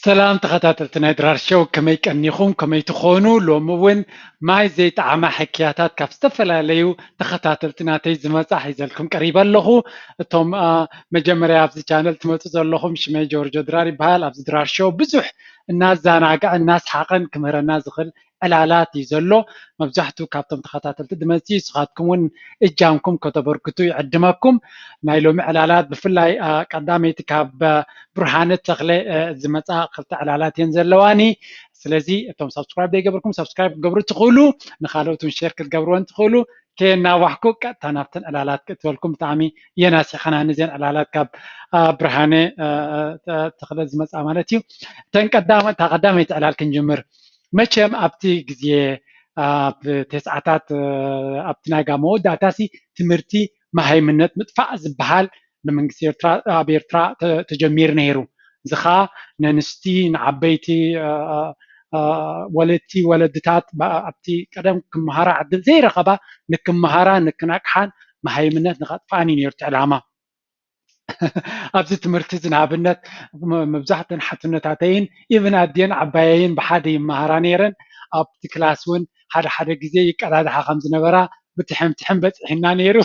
ሰላም ተኸታተልቲ ናይ ድራር ሸው፣ ከመይ ቀኒኹም? ከመይ ትኾኑ? ሎሚ እውን ማይ ዘይጠዓማ ሕክያታት ካብ ዝተፈላለዩ ተኸታተልቲ ናተይ ዝመጻ ሒዘልኩም ቀሪበ ኣለኹ። እቶም መጀመርያ ኣብዚ ቻነል ትመጹ ዘለኹም፣ ሽመይ ጆርጆ ድራር ይበሃል። ኣብዚ ድራር ሸው ብዙሕ እናዘናግዐ እናስሓቐን ክምህረና ዝኽእል ዕላላት እዩ ዘሎ። መብዛሕትኡ ካብቶም ተኸታተልቲ ዝመጽእ እዩ። ንስኻትኩም እውን እጃምኩም ከተበርክቱ ይዕድመኩም። ናይ ሎሚ ዕላላት ብፍላይ ቀዳመይቲ ካብ ብርሃነ ተኽለ ዝመፃ ክልተ ዕላላት እየን ዘለዋኒ። ስለዚ እቶም ሳብስክራይብ ዘይገበርኩም ሳብስክራይብ ክትገብሩ ትኽእሉ፣ ንካልኦት እውን ሼር ክትገብርወን ትኽእሉ። ከየናዋሕኩ ቀጥታ ናብተን ዕላላት ክእትወልኩም ብጣዕሚ እየን ኣስሒቐናኒ እዘን ዕላላት ካብ ብርሃነ ተኽለ ዝመፃ ማለት እዩ። እተን ቀዳመ እታ ቀዳመይቲ ዕላል ክንጅምር። መቸም ኣብቲ ግዜ ኣብ ተስዓታት ኣብቲ ናይ ጋሞ መወዳእታሲ ትምህርቲ መሃይምነት ምጥፋእ ዝበሃል ብመንግስቲ ኤርትራ ኣብ ኤርትራ ተጀሚሩ ነይሩ። እዚ ኸኣ ነንስቲ ንዓበይቲ ወለድቲ ወለድታት ኣብቲ ቀደም ክመሃራ ዕድል ዘይረኸባ ንክመሃራ ንክነቅሓን መሃይምነት ንኸጥፍኣን እዩ ነይሩ እቲ ዕላማ። ኣብዚ ትምህርቲ እዚ ንኣብነት መብዛሕተን ሓትነታተይን ኢቭን ኣድየን ዓባየይን ብሓደ ይመሃራ ነይረን። ኣብቲ ክላስ እውን ሓደ ሓደ ግዜ ይቀዳድሓ ከም ዝነበራ ብትሕም ትሕም በፂሕና ነይሩ።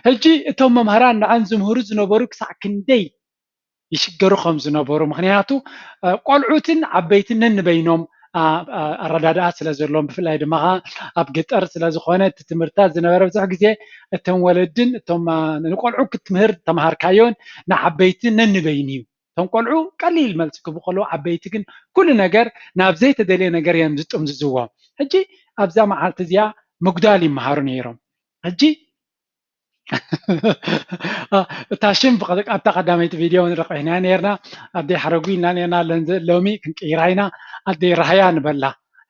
ሕጂ እቶም መምህራን ንዐን ዝምህሩ ዝነበሩ ክሳዕ ክንደይ ይሽገሩ ከም ዝነበሩ፣ ምክንያቱ ቆልዑትን ዓበይትን ነንበይኖም ኣረዳድኣ ስለ ዘለዎም፣ ብፍላይ ድማ ኣብ ገጠር ስለ ዝኾነ እቲ ትምህርትታት ዝነበረ ብዙሕ ግዜ እተን ወለድን እቶም ንቆልዑ ክትምህር ተምሃርካዮን ንዓበይትን ነንበይኑ እዩ። እቶም ቆልዑ ቀሊል መልሲ ክህቡ ከለዉ፣ ዓበይቲ ግን ኩሉ ነገር ናብ ዘይተደልየ ነገር እዮም ዝጥምዝዝዎ። ሕጂ ኣብዛ መዓልቲ እዚኣ ምጉዳል ይመሃሩ ነይሮም። ሕጂ እታ ሽም ኣብታ ቀዳመይቲ ቪድዮ እውን ረቂሕናያ ነርና። ኣደይ ሓረጉ ኢልና ነርና፣ ሎሚ ክንቅይራ ኢና፣ ኣደይ ራህያ ንበላ።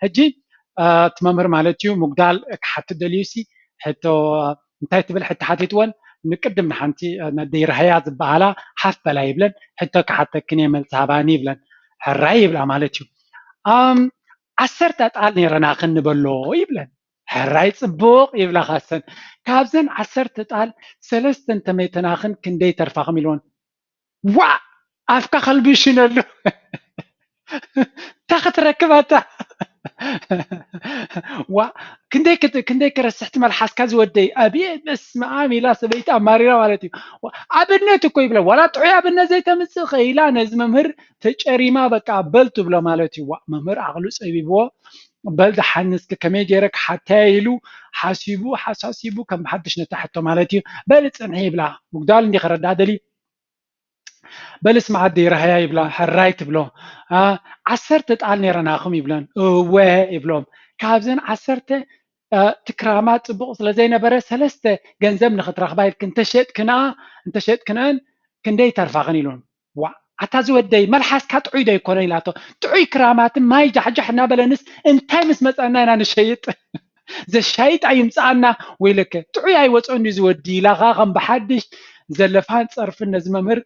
ሕጂ እቲ መምህር ማለት እዩ ምጉዳል ክሓትት ደልዩ ሲ ሕቶ እንታይ ትብል ሕቶ ሓቲትወን። ንቅድም ንሓንቲ ኣደይ ራህያ ዝበሃላ ሓፍ በላ ይብለን። ሕቶ ክሓተክን እየ መልሲ ሃባኒ ይብለን። ሕራይ ይብላ ማለት እዩ። ዓሰርተ ጣል ነይረናኽን ንበሎ ይብለን። ሕራይ ጽቡቕ ይብላ ካሰን። ካብዘን ዓሰርተ ጣል ሰለስተ እንተመይተናኽን ክንደይ ተርፋኽም ኢልወን። ዋእ ኣፍካ ከልብሽነሉ። እንታይ ክትረክብ ኣታ? ዋ ክንደይ ክት- ክንደይ ክረስሕቲ መልሓስካ ዝወደይ ኣብየ በስመ ኣብ ኢላ ሰበይቲ ኣማሪራ ማለት እዩ። ዋ፣ ኣብነት እኮ ይብለ ዋላ ጥዑይ ኣብነት ዘይተምፅእ ከኢላ ነዚ መምህር ተጨሪማ በቃ በል ትብሎ ማለት እዩ። ዋ መምህር ዓቕሉ ፀቢብዎ በል ደሓን እስኪ ከመይ ገይረ ክሓተያ ኢሉ ሓሲቡ ሓሳሲቡ ከም ብሓድሽ ነታ ሕቶ ማለት እዩ። በል ፅንሒ ይብላ። ምጉዳል እንዲ ከረዳ ደልዩ በል ስማዕ ኣደይ ራህያ ይብላ። ሕራይ ትብሎ። ዓሰርተ ጣል ነይረናኹም ይብለን። እወ ይብሎም። ካብዘን ዓሰርተ እቲ ክራማት ፅቡቕ ስለ ዘይነበረ ሰለስተ ገንዘብ ንኽትረኽባ ኢልክን እንተሸጥክንኣ እንተሸጥክንአን ክንደይ ይተርፋኽን ኢሉን። ዋ ኣታ ዝወደይ መልሓስካ ጥዑይ ዶ ይኮነ ኢላቶ። ጥዑይ ክራማትን ማይ ጃሕጃሕ እናበለንስ እንታይ ምስ መፀና ኢና ንሸይጥ? ዘሻይጥ ኣይምፅኣና። ወይለከ ጥዑይ ኣይወፀኒ ዝወዲ ኢላ ከዓ ከም ብሓድሽ ዘለፋን ፀርፍን ነዚ መምህር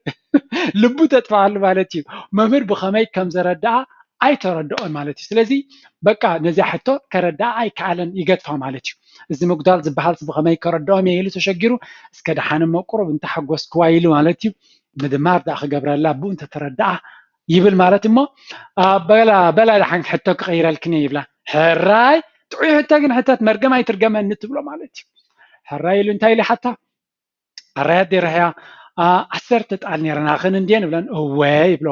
ልቡ ተጥፍኣሉ ማለት እዩ። መምህር ብኸመይ ከም ዘረድኣ ኣይተረድኦን ማለት እዩ። ስለዚ በቃ ነዚኣ ሕቶ ከረድኣ ኣይከኣለን ይገድፋ ማለት እዩ። እዚ ምጉዳል ዝበሃል ብኸመይ ከረድኦም እየ ኢሉ ተሸጊሩ እስከ ደሓን እሞ ቁሩብ እንተሓጎስክዋ ኢሉ ማለት እዩ። ምድማር ደኣ ክገብረላ ብኡ እንተተረድኣ ይብል ማለት እሞ በላ በላ ደሓን ሕቶ ክቐይረልክን እየ ይብላ። ሕራይ ጥዑይ ሕቶ ግን ሕተት መርገም ኣይትርገመኒ ትብሎ ማለት እዩ። ሕራይ ኢሉ እንታይ ኢሉ ሓታ ሕራይ ኣደይ ራህያ ዓሰርተ ጣል ነይረናኽን እንድየን ይብለን። እወ ይብሎ።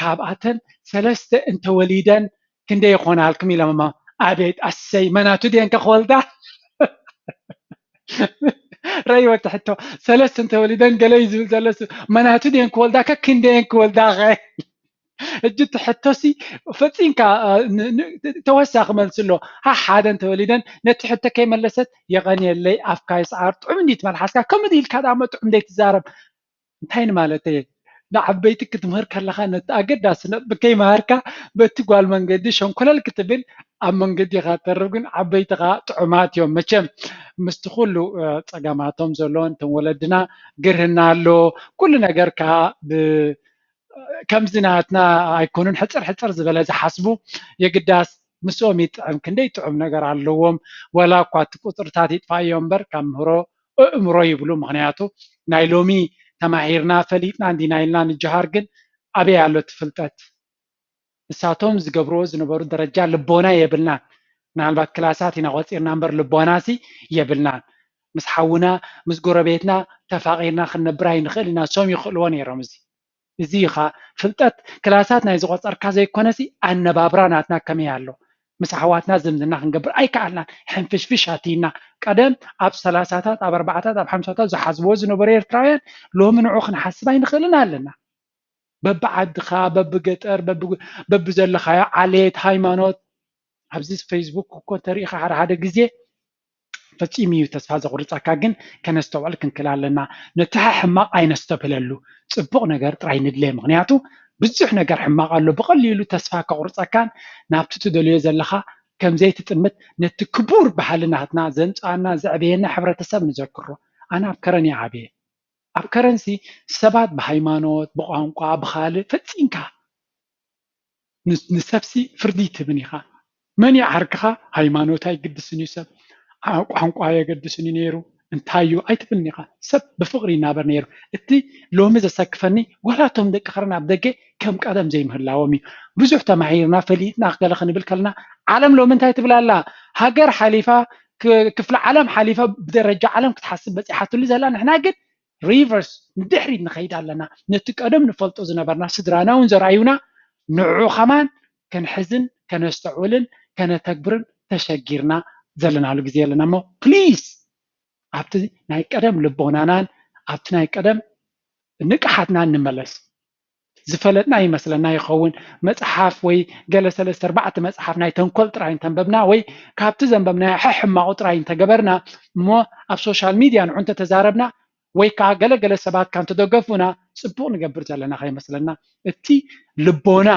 ካብኣተን ሰለስተ እንተወሊደን ክንደይ ይኾናልኩም ኢሎም እሞ ኣቤት ኣሰይ መናቱ ድየን ከክወልዳ ረይወ ትሕቶ ሰለስተ እንተወሊደን ገለ እዩ ዝብል ዘሎ መናቱ ድየን ክወልዳ ከክንደየን ክወልዳ ኸ እጅ ትሕቶሲ ፈፂምካ ተወሳኺ መልሲ ኣሎ ሓደ እንተወሊደን ነቲ ሕቶ ከይመለሰት የቐንየለይ ኣፍካ ይስዓር ጥዑም እንዲት መልሓስካ ከምኡ ኢልካ ዳሞ ጥዑም ደይ ትዛረብ እንታይ ንማለተይ ንዓበይቲ ክትምህር ከለኻ ነቲ ኣገዳሲ ነጥቢ ከይመሃርካ በቲ ጓል መንገዲ ሸንኮለል ክትብል ኣብ መንገዲ ኢኻ ተርፍ ግን ዓበይቲ ኸዓ ጥዑማት እዮም መቸም ምስቲ ኩሉ ፀገማቶም ዘሎ እንተን ወለድና ግርህና ኣሎ ኩሉ ነገር ከዓ ብ ከምዚ ናትና ኣይኮኑን ሕፅር ሕፅር ዝበለ ዝሓስቡ የግዳስ ምስኦም ይጥዕም ክንደይ ጥዑም ነገር ኣለዎም ወላ እኳ እቲ ቁፅርታት ይጥፋእዮ እምበር ካብ ምህሮ እእምሮ ይብሉ ምክንያቱ ናይ ሎሚ ተማሂርና ፈሊጥና እንዲና ኢልና ንጀሃር ግን ኣበይ ኣሎ እቲ ፍልጠት? ንሳቶም ዝገብርዎ ዝነበሩ ደረጃ ልቦና የብልናን። ምናልባት ክላሳት ኢና ቆፂርና እምበር ልቦናሲ የብልናን። ምስ ሓውና ምስ ጎረቤትና ተፋቒርና ክንነብር ኣይንኽእል ኢና። እሶም ይኽእልዎ ነይሮም። እዚ እዚ ኢኻ ፍልጠት። ክላሳት ናይ ዝቆፀርካ ዘይኮነሲ ኣነባብራ ናትና ከመይ ኣሎ? ምስ ኣሕዋትና ዝምድና ክንገብር ኣይከኣልናን። ሕንፍሽፍሽ ኣትይና። ቀደም ኣብ ሰላሳታት ኣብ ኣርባዓታት ኣብ ሓምሳታት ዝሓስብዎ ዝነበሩ ኤርትራውያን ሎሚ ንዑ ክንሓስብ ኣይንኽእልን ኣለና። በብዓድኻ በብገጠር በብዘለኻዮ ዓሌት ሃይማኖት ኣብዚ ፌስቡክ እኮ እንተሪኢኻ ሓደ ሓደ ግዜ ፈፂሙ እዩ ተስፋ ዘቑርፀካ፣ ግን ከነስተውዕል ክንክል ኣለና። ነቲ ሕማቕ ኣይነስተብህለሉ፣ ፅቡቕ ነገር ጥራይ ንድለ። ምክንያቱ ብዙሕ ነገር ሕማቕ ኣሎ ብቐሊሉ ተስፋ ከቑርፀካን ናብቲ ትደልዮ ዘለኻ ከምዘይትጥምት ነቲ ክቡር ባህሊ ናትና ዘምፃና ዘዕበየና ሕብረተሰብ ንዘክሮ። ኣነ ኣብ ከረን እየ ዓብየ። ኣብ ከረንሲ ሰባት ብሃይማኖት ብቋንቋ ብኻልእ ፈፂምካ ንሰብሲ ፍርዲ ትብን ኢኻ። መን እዩ ዓርክኻ? ሃይማኖት ኣይግድስን እዩ ሰብ ቋንቋ የገድስን እዩ ነይሩ እንታይ እዩ ኣይትብልን ኢኻ። ሰብ ብፍቕሪ ይናበር ነይሩ። እቲ ሎሚ ዘሰክፈኒ ዋላ እቶም ደቂ ከረን ኣብ ደገ ከም ቀደም ዘይምህላዎም እዩ። ብዙሕ ተማሂርና ፈሊጥና ገለ ክንብል ከለና ዓለም ሎሚ እንታይ ትብል ኣላ? ሃገር ሓሊፋ ክፍለ ዓለም ሓሊፋ ብደረጃ ዓለም ክትሓስብ በፂሓትሉ ዘላ ንሕና ግን ሪቨርስ ንድሕሪት ንኸይድ ኣለና። ነቲ ቀደም ንፈልጦ ዝነበርና ስድራና እውን ዘርኣዩና ንዑ ከማን ክንሕዝን ከነስተውዕልን ከነተግብርን ተሸጊርና ዘለናሉ ግዜ ኣለና እሞ ፕሊስ ኣብቲ ናይ ቀደም ልቦናናን ኣብቲ ናይ ቀደም ንቅሓትናን ንመለስ። ዝፈለጥና ይመስለና ይኸውን። መፅሓፍ ወይ ገለ ሰለስተ ኣርባዕተ መፅሓፍ ናይ ተንኮል ጥራይ እንተንበብና ወይ ካብቲ ዘንበብናዮ ሕሕማቑ ጥራይ እንተገበርና እሞ ኣብ ሶሻል ሚድያ ንዑ እንተተዛረብና ወይ ከዓ ገለገለ ሰባት ካብ እንተደገፉና ፅቡቕ ንገብር ዘለና ከይመስለና። እቲ ልቦና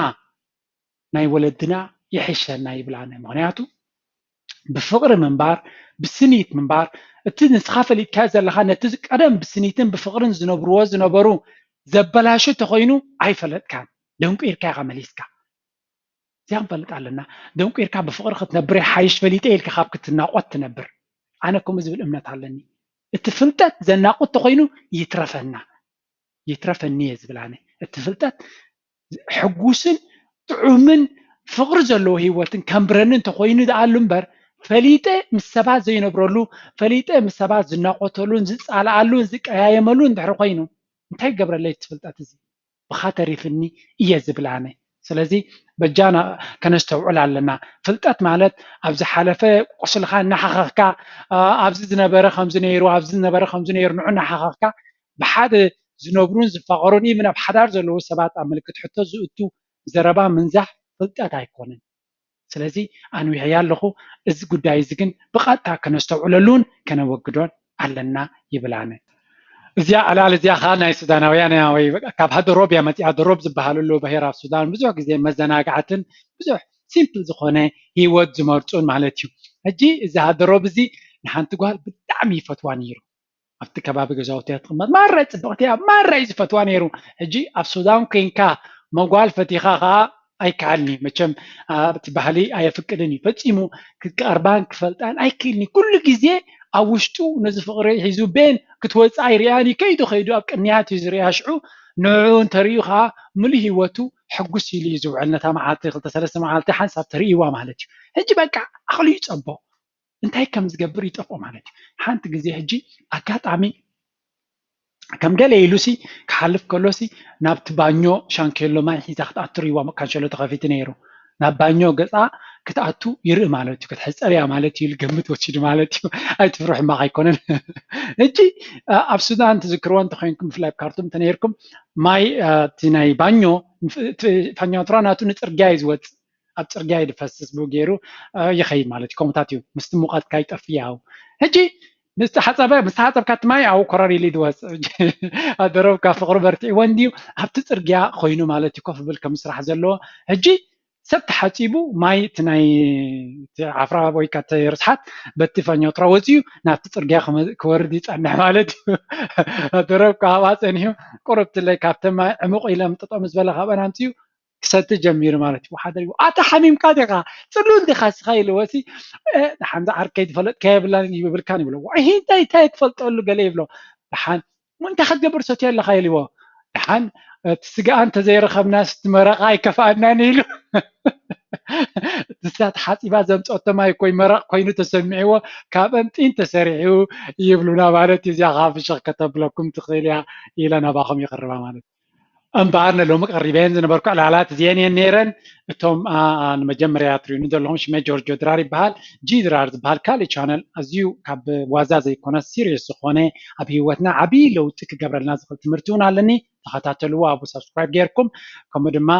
ናይ ወለድና ይሕሸና ይብል ኣነ። ምክንያቱ ብፍቕሪ ምንባር ብስኒት ምንባር እቲ ንስኻ ፈሊጥካዮ ዘለኻ ነቲ ቀደም ብስኒትን ብፍቕርን ዝነብርዎ ዝነበሩ ዘበላሹ ተኾይኑ ኣይፈለጥካን ደንቁርካ ኢኻ መሊስካ። እዚኣ ክንፈልጥ ኣለና። ደንቁርካ ብፍቕሪ ክትነብር ይሓይሽ ፈሊጠ ኢልካ ካብ ክትናቆት ትነብር። ኣነ ከምኡ ዝብል እምነት ኣለኒ። እቲ ፍልጠት ዘናቁት ተኾይኑ ይትረፈና። ይትረፈኒ እየ ዝብል ኣነ። እቲ ፍልጠት ሕጉስን ጥዑምን ፍቕሪ ዘለዎ ህይወትን ከንብረኒ እንተኾይኑ ዝኣሉ እምበር ፈሊጠ ምስ ሰባት ዘይነብረሉ ፈሊጠ ምስ ሰባት ዝናቆተሉን ዝፃልኣሉን ዝቀያየመሉ እንድሕር ኮይኑ እንታይ ይገብረለይ እቲ ፍልጠት እዚ? ብኻ ተሪፍኒ እየ ዝብል ኣነ። ስለዚ በጃና ከነስተውዕል ኣለና። ፍልጠት ማለት ኣብ ዝሓለፈ ቁስልኻ እናሓኸኽካ ኣብዚ ዝነበረ ከምዚ ነይሩ ኣብዚ ዝነበረ ከምዚ ነይሩ ንዑ እናሓኸኽካ ብሓደ ዝነብሩን ዝፋቐሩን ኢቭን ኣብ ሓዳር ዘለዉ ሰባት ኣብ ምልክት ሕቶ ዝእቱ ዘረባ ምንዛሕ ፍልጠት ኣይኮነን። ስለዚ ኣንዊሐያ ኣለኹ። እዚ ጉዳይ እዚ ግን ብቐጥታ ከነስተውዕለሉን ከነወግዶን ኣለና ይብል ኣነ። እዚኣ ዕላል እዚኣ ከዓ ናይ ሱዳናውያን እያ ወይ ካብ ሃደሮብ እያ መፂኣ። ሃደሮብ ዝበሃሉ ኣለዉ ብሄር ኣብ ሱዳን ብዙሕ ግዜ መዘናግዕትን ብዙሕ ሲምፕል ዝኾነ ህይወት ዝመርፁን ማለት እዩ። ሕጂ እዚ ሃደሮብ እዚ ንሓንቲ ጓል ብጣዕሚ ይፈትዋ ነይሩ። ኣብቲ ከባቢ ገዛውቲ እያ ትቕመጥ። ማራ እዩ ፅብቕቲ እያ፣ ማራ እዩ ዝፈትዋ ነይሩ። ሕጂ ኣብ ሱዳን ኮይንካ መጓል ፈቲኻ ከዓ ኣይከኣልን እዩ። መቸም እቲ ባህሊ ኣየፍቅድን እዩ። ፈፂሙ ክቀርባን ክፈልጣን ኣይክእልን እዩ። ኩሉ ግዜ ኣብ ውሽጡ ነዚ ፍቕሪ ሒዙ ቤን ክትወፅእ ኣይርኣን እዩ። ከይዱ ከይዱ ኣብ ቅንያት እዩ ዝርኣ። ሽዑ ንዕኡ እንተርእዩ ከዓ ሙሉእ ህይወቱ ሕጉስ ኢሉ እዩ ዝውዕል። ነታ መዓልቲ ክልተ ሰለስተ መዓልቲ ሓንሳብ ተርእይዋ ማለት እዩ። ሕጂ በቃ ዓቕሉ ይፀቦ። እንታይ ከም ዝገብር ይጠፍኦ ማለት እዩ። ሓንቲ ግዜ ሕጂ ኣጋጣሚ ከም ገለ ኢሉሲ ክሓልፍ ከሎሲ ናብቲ ባኞ ሻንኬሎ ማይ ሒዛ ክትኣቱ ሪዋ ካንሸሎ ተኸፊቱ ነይሩ። ናብ ባኞ ገፃ ክትኣቱ ይርኢ ማለት እዩ። ክትሕፀብ እያ ማለት እዩ። ልገምት ወሲዱ ማለት እዩ። ኣይትፍርሑ ሕማቕ ኣይኮነን። ሕጂ ኣብ ሱዳን ትዝክርዎ እንተኮይንኩም ብፍላይ ኣብ ካርቱም እንተነይርኩም ማይ እቲ ናይ ባኞ ፋኛቱራ ናቱ ንፅርግያ እዩ ዝወፅእ ኣብ ፅርግያ እዩ ዝፈስስ ብኡ ገይሩ ይኸይድ ማለት እዩ። ከምኡታት እዩ ምስቲ ሙቐትካ ይጠፍእ ያው ሕጂ ምስ ተሓፀበ ምስ ተሓፀብካ እቲ ማይ ኣብኡ ኮረር ኢሉ እዩ ዝወፅእ። ኣደረብካ ፍቕሪ በርቲዕዎ እንድዩ ኣብቲ ፅርግያ ኮይኑ ማለት እዩ ኮፍ ብል ከም ስራሕ ዘለዎ። ሕጂ ሰብ ተሓፂቡ ማይ እቲ ናይ ዓፍራ ወይ ከዓ ርስሓት በቲ ፈኛቱራ ወፂኡ ናብቲ ፅርግያ ክወርድ ይፀንሕ ማለት እዩ። ኣደረብካ ኣብኣ ፀኒሑ ቁርብትለይ ካብተ ማይ ዕሙቕ ኢለ ምጥጦ ምስ በለ ካብአን ኣምፅኡ ክሰቲ ጀሚሩ ማለት እዩ። ሓደ ኣታ ሓሚምካ ዲኻ ፅሉል ዲኻ ስኻ ኢልዎ ሲ ሓንቲ ዓርከይ ዝፈለጥካ የብላን ይብልካን ይብሎ። ዋይ እንታይ እንታይ ትፈልጠሉ ገለ ይብሎ። ደሓን እንታይ ክትገብር ሰትዮ ኣለኻ ኢልዎ። ደሓን እቲ ስጋኣ እንተዘይረኸብናስ እቲ መረቓ ኣይከፍኣናን ኢሉ። ንሳ ተሓፂባ ዘምፀቶ ማይ ኮይ መረቕ ኮይኑ ተሰሚዕዎ፣ ካብ ኣንጢን ተሰሪሑ ይብሉና ማለት እዩ። እዚኣ ከዓ ፍሽኽ ከተብለኩም ትኽእል እያ ኢለ ናባኹም ይቕርባ ማለት እዩ። እምበኣር ንሎሚ ቀሪበን ዝነበርኩ ዕላላት እዚአን እየን ነይረን። እቶም ንመጀመርያ ትሪኡኒ ዘለኹም ሽመይ ጆርጆ ድራር ይበሃል። ጂ ድራር ዝበሃል ካልእ ቻነል ኣዝዩ ካብ ዋዛ ዘይኮነ ሲሪየስ ዝኾነ ኣብ ህይወትና ዓብዪ ለውጢ ክገብረልና ዝኽእል ትምህርቲ እውን ኣለኒ። ተኸታተልዎ፣ ኣብኡ ሳብስክራይብ ጌርኩም ከምኡ ድማ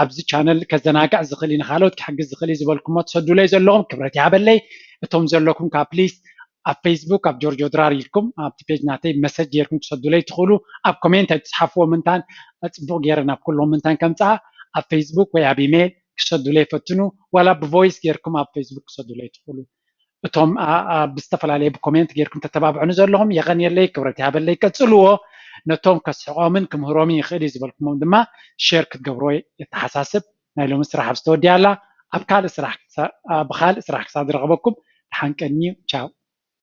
ኣብዚ ቻነል ከዘናግዕ ዝኽእል እዩ፣ ንኻልኦት ክሕግዝ ዝኽእል እዩ ዝበልኩሞ ትሰዱለይ ዘለኹም ክብረት ይሃበለይ። እቶም ዘለኩም ከዓ ፕሊስ ኣብ ፌስቡክ ኣብ ጆርጆ ድራር ኢልኩም ኣብቲ ፔጅ ናተይ መሰጅ ጌርኩም ክሰዱለይ ትኽእሉ። ኣብ ኮሜንት ኣይትፅሓፍዎ ምንታን ፅቡቕ ገይረ ናብ ኩሎም ምንታን ከምፅኣ ኣብ ፌስቡክ ወይ ኣብ ኢሜይል ክሰዱለይ ፈትኑ፣ ዋላ ብቮይስ ጌርኩም ኣብ ፌስቡክ ክሰዱለይ ትኽእሉ። እቶም ብዝተፈላለየ ብኮሜንት ጌርኩም ተተባብዑኒ ዘለኹም የቐንየለይ፣ ክብረት ይሃበለይ። ቀፅልዎ። ነቶም ከስሕቖምን ክምህሮምን ይኽእል እዩ ዝበልኩሞም ድማ ሼር ክትገብርዎ የተሓሳስብ። ናይ ሎሚ ስራሕ ኣብ ዝተወዲኣላ ኣብ ካልእ ስራሕ ብኻልእ ስራሕ ክሳብ ዝረኸበኩም ደሓን ቀንዩ። ቻው።